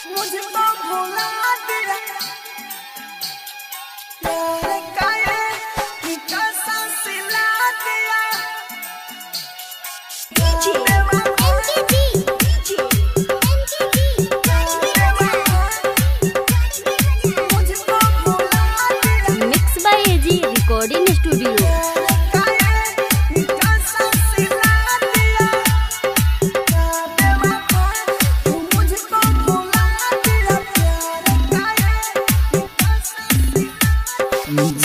मुझको भुला दिया प्यार का ये कसम सिला दिया। Mix by AG recording studio.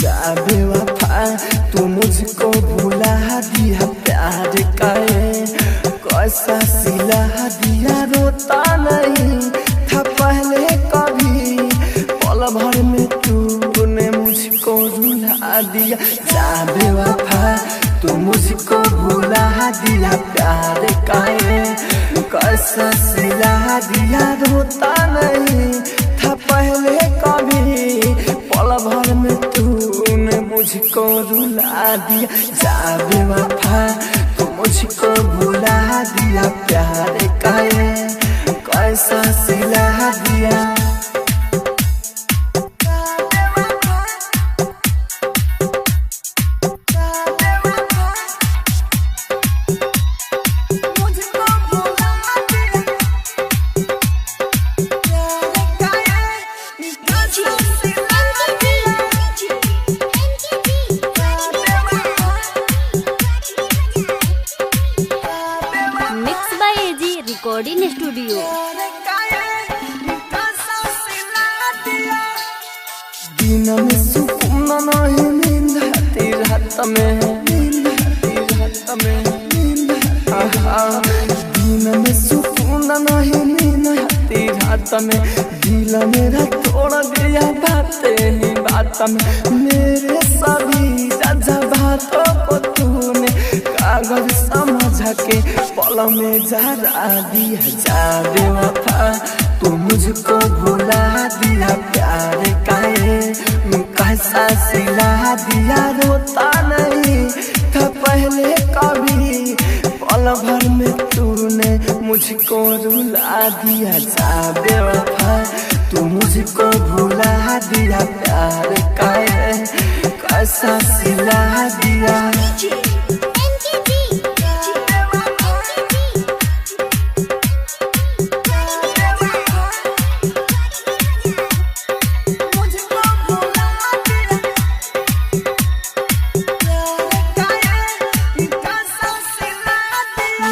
जा बेवफा तू मुझको भुला दिया, प्यार का ये कैसा सिला दिया। रोता नहीं था पहले कभी, पल भर में तूने मुझको रुला दिया। जा बेवफा तू मुझको भुला दिया, प्यार का ये कैसा सिला दिया। रोता नहीं था पहले कभी, पल भर में तूने मुझको रुला दिया। जा बेवफा तू मुझको भुला दिया, प्यार का ये कैसा सिला दिया। Mix by AG recording studio. दिन में सुकून नहीं, नींद आती रात में, नींद आती रात में, नींद आहा। दिन में सुकून नहीं, नींद आती रात में, दिल मेरा तोड़ दिया बातें ही बात में। मेरे सभी राजा बातों को तूने कागज समझ के पल में जरा दिया। जा बेवफा तू मुझको भुला दिया, प्यार का ये कैसा सिला दिया। रोता नहीं था पहले कभी, पल भर में तूने मुझको रुला दिया। जा बेवफा तू मुझको भुला दिया, प्यार का ये कैसा सिला दिया।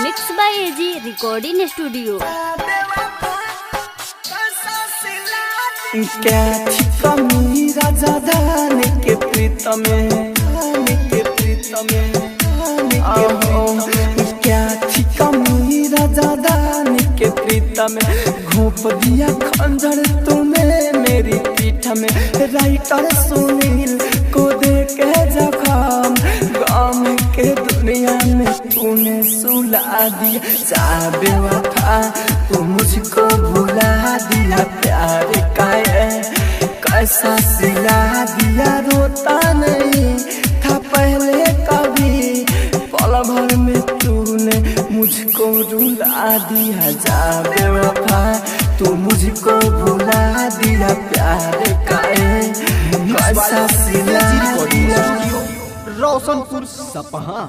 Mix by AG recording studio. क्या थी कमी राजा धान के प्रीत में, धान के प्रीत में, धान के प्रीत में। क्या थी कमी राजा धान के प्रीत में, घोप दिया खंजर तूने मेरी पीठ में। राइटर सुनील को दे के जखम, गम के दुनिया में तूने सुला दिया। जा बेवफा तू मुझको भुला दिया, प्यार का ये कैसा सिला दिया। रोता नहीं था पहले कभी, पल भर में तूने मुझको रुला दिया। जा बेवफा तू मुझको भुला दिया, प्यार का ये कैसा सिला दिया। रोशनपुर सपहा।